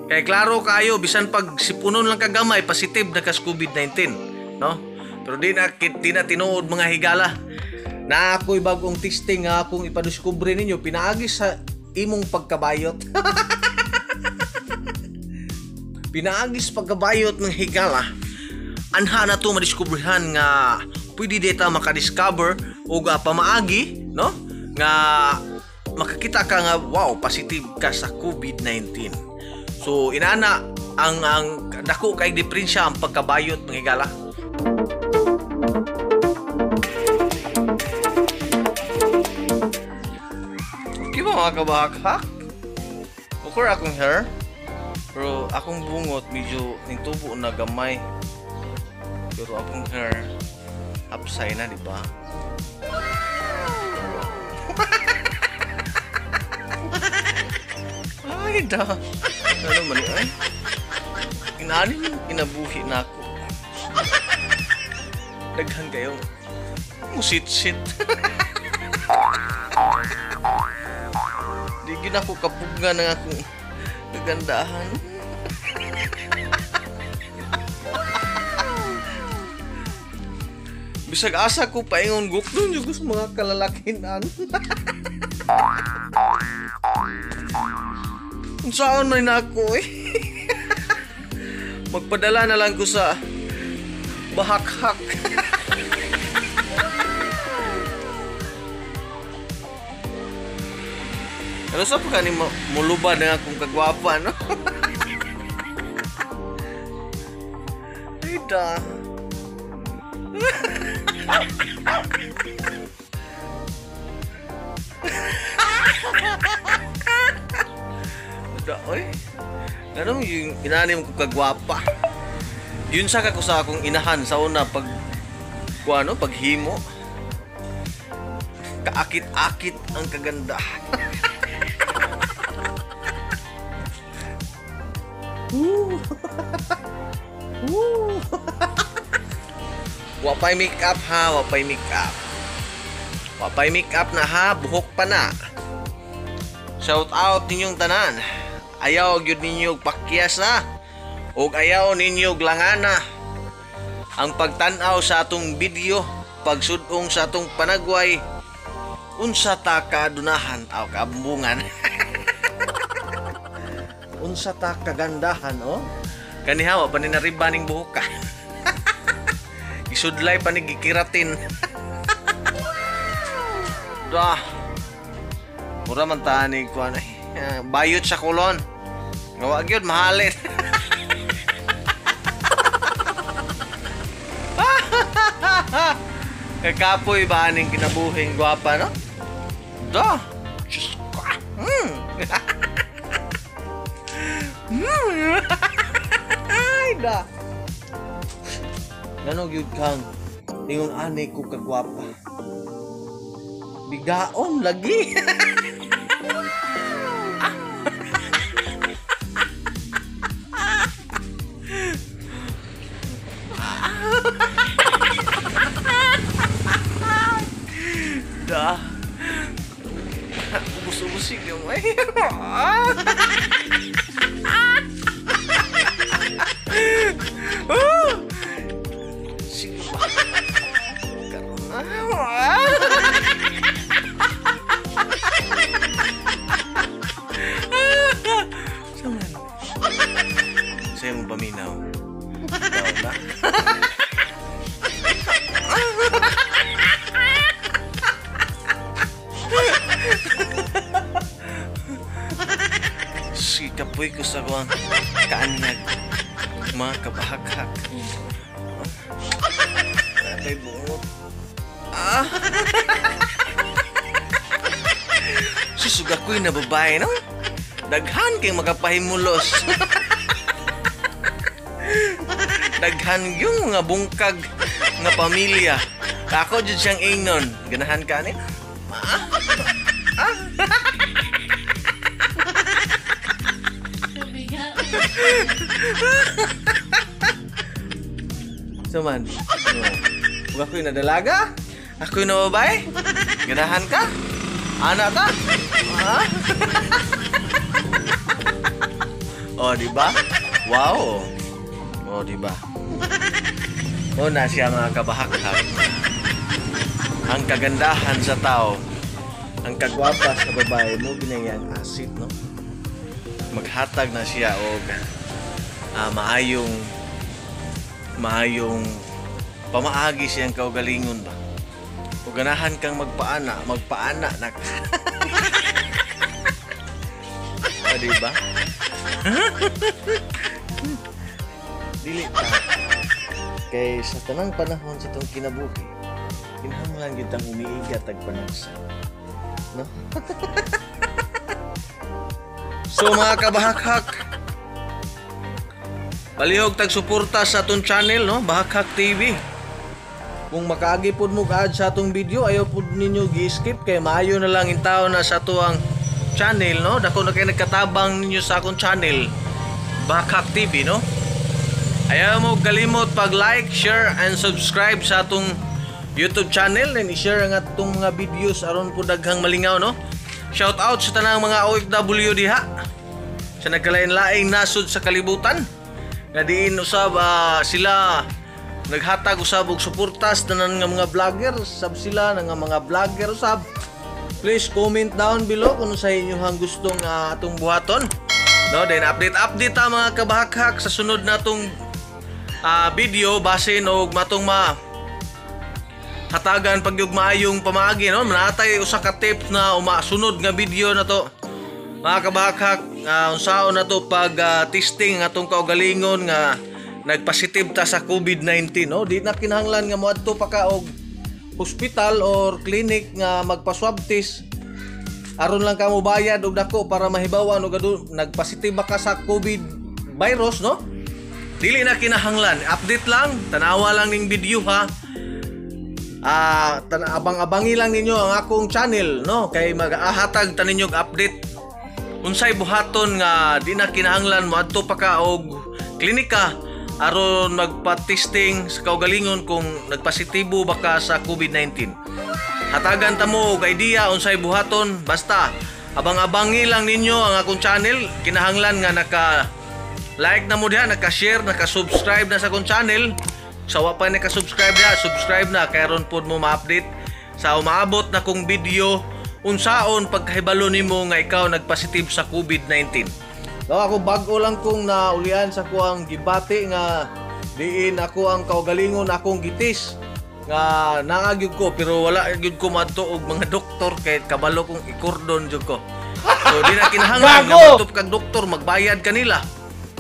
Kay klaro kayo bisan pag sipunon lang kagamay positive na kas COVID-19, no? Pero di na tinuod mga higala. Na ako'y bagong testing nga akong ipadiskubre ninyo pinaagi sa imong pagkabayot. Pinaagi sa pagkabayot ng higala. Anha na to madiskubrehan nga pwede dita makadiscover og pamaagi, no? Nga makakita ka nga wow, positive ka sa COVID-19. So inana ang dako kay diferensya ang pagkabayot mga higala. Okay ba mga kabahakhak? Okay akong hair. Pero akong bungot medyo ning tubo na gamay. Pero akong hair upside na, di ba? Ay da. Ano man ay? Inaani kinabuhi na ako. Daghan kayo. Musit-sit. Di gyud ako kapugna ng akong kagandahan. Bisag asa ko paingon gukdon jud sa mga kalalakinan. Unsaon man na ako eh. Magpadala na lang ko sa bahakhak. Ano sa pa kani mulubad na akong kagwapa, no? Ay da. Da, oy. Ganun yung inanim ko kagwapa. Yun sa kako sa akong inahan sa una pag kuano, paghimo. Kaakit-akit ang kaganda. Woo. Woo. Wapay make up ha, wapay make up. Wapay make up na ha, buhok pa na. Shout out ninyong tanan. Ayaw gyud ninyo pakyas na. Og ayaw ninyo langana. Ang pagtan-aw sa atong video, pagsudong sa atong panagway, unsa ta kadunahan aw kaambungan. Unsa ta kagandahan, oh. Kaniha wa pa ni nariba ning buhok ka. Isudlay pa ni gikiratin. Dah. Mura man ta ni kuan ay. Bayot sa kulon. Nga wa gyud mahalit. Kakapoy ba aning kinabuhing gwapa, no? Dah. Diyos ko. Ay da. Ngano gyud kang ingon ani ko kagwapa. Bigaon lagi. Da. Ubus-ubus gamay. Sige ba? Karon na. Saman. Sa'yo mo paminaw. Ikaw ba? Si kapoy ko sa kuwang kaanyag. Mga kabahakhak. Ay, bungot. Ah! Susuga ko'y na babae, no? Daghan kay makapahimulos. Daghan yung mga bungkag nga pamilya. Ako jud siyang ingnon. Ganahan ka ni? Ah! Ah! So man, kung ako'y nadalaga, ako'y nababay, ganahan ka, anak ka, ha? Oh, di ba? Wow. Oh, di ba? O na siya, mga kabahakhak. Ang kagandahan sa tao, ang kagwapa sa babae mo ginayang asit, no? Maghatag na siya og maayong maayong pamaagi siyang kaugalingon ba. O ganahan kang magpaana, magpaana na ka. O, di ba? Dili pa. Kay sa tanang panahon sa itong kinabuhi, kinahanglan gyud tang umiigat ag panagsa. No? So mga kabahakhak, palihog tag suporta sa atong channel, no? Bahakhak TV. Kung makaagi pod mo kaad sa atong video, ayaw pod ninyo gi-skip kay maayo na lang intaw na sa atuang channel, no? Dako na kay nagkatabang ninyo sa akong channel, Bahakhak TV, no? Ayaw mo kalimot pag like, share and subscribe sa atong YouTube channel and i-share ang atong mga videos aron po daghang malingaw, no? Shout out sa tanang mga OFW diha sa nagkalain-laing nasod sa kalibutan nga diin usab sila naghatag usab og suporta sa tanan nga mga vlogger sab, sila nga mga vlogger usab. Please comment down below kung sa inyong gustong atong buhaton, no? Then update update ta, mga kabahakhak, sa sunod natong video basin og matong ma hatagan pagyug maayong pamaagi, no? Natay usa ka tip na umasunod nga video na to, mga kabahakhak, unsaon na to pag testing ang atong kaugalingon nga nagpositive ta sa COVID-19, no? Di na kinahanglan nga moadto pa ka og hospital or clinic nga magpa-swab test aron lang ka mo bayad og dako para mahibawan og nagpositive ba ka sa COVID virus, no? Dili na kinahanglan. Update lang, tanawa lang ning video ha. Abang-abangi lang ninyo ang akong channel, no? Kay mag-ahatag ta ninyo og update unsay buhaton nga di na kinahanglan moadto pa ka og klinika aron magpa-testing sa kaugalingon kung nagpositibo ba ka sa COVID-19. Hatagan ta mo og idea unsay buhaton, basta abang-abangi lang ninyo ang akong channel. Kinahanglan nga naka like na mo diha, naka-share, naka-subscribe na sa akong channel. Sa wa pa naka-subscribe diha, subscribe na kay aron pod mo ma-update sa umaabot na kong video unsaon pagkahibalo nimo nga ikaw nagpositive sa COVID-19. No, ako bag-o lang kong naulian sa kuang gibati nga diin ako ang kaugalingon akong gitis nga naa gyud ko, pero wala gyud ko madto og mga doktor kay kabalo kong ikordon jud ko. So di na kinahanglan nga Gago! madto kag doktor, magbayad kanila.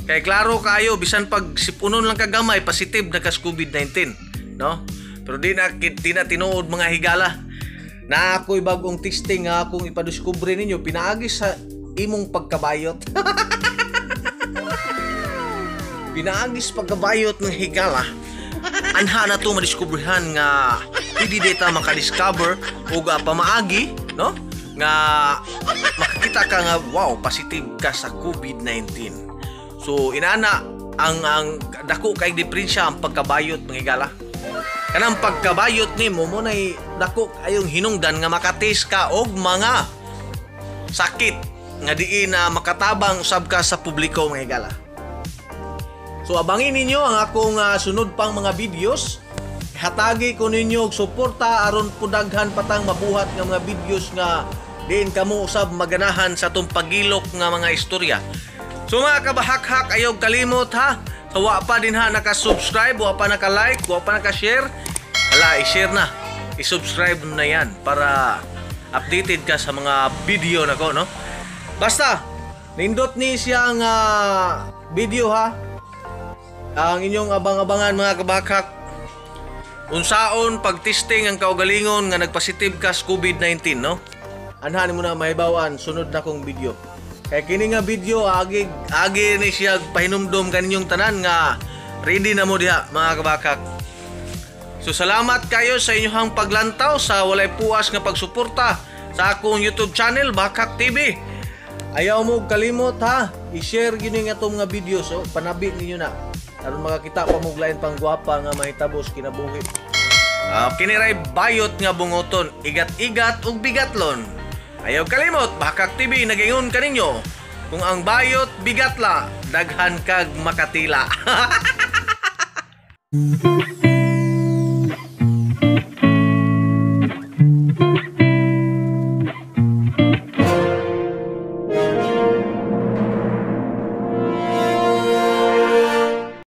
Kay klaro kayo, bisan pag sipunon lang kagamay, positive na kas COVID-19, no? Pero di na tinuod, mga higala. Na ako'y bagong testing nga akong ipadiskubre ninyo pinaagi sa imong pagkabayot. Pinaagis pagkabayot ng higala. Anha na to madiskubrehan nga pwede data makadiscover og pamaagi, no? Nga makakita ka nga wow, positive ka sa COVID-19. So inana ang dako kay diferensya ang pagkabayot, mga higala. Kanang pagkabayot nimo mo nay dako ayong hinungdan nga makatest ka og mga sakit nga diin na makatabang usab ka sa publiko, mga higala. So abangin ninyo ang akong sunod pang mga videos. Hatagi ko ninyo og suporta aron pudaghan patang mabuhat nga mga videos nga diin kamo usab maganahan sa atong pagilok nga mga istorya. So mga kabahakhak, ayaw kalimot ha. So wa pa din ha naka-subscribe, wa pa naka-like, wa pa naka-share. Hala, i-share na. I-subscribe na yan para updated ka sa mga video na ko, no? Basta, nindot ni siya ang video ha. Ang inyong abang-abangan, mga kabahakhak. Unsaon pagtesting ang kaugalingon nga nagpositive ka sa COVID-19, no? Anhan mo na mahibawan sunod na kong video. Kay kini nga video agi agi ni siya pahinumdom kaninyong tanan nga ready na mo diha, mga kabahakhak. So salamat kayo sa inyong paglantaw sa walay puas nga pagsuporta sa akong YouTube channel, Bahakhak TV. Ayaw mo kalimot ha, i-share gini nga atong mga video, so panabi ninyo na aron makakita pa mo lain pang gwapa nga mahitabo sa kinabuhi. Kini ray bayot nga bungoton, igat-igat ug bigatlon. Ayaw kalimot, Bahakhak TV nagaingon kaninyo. Kung ang bayot bigatla, Daghan kag makatila.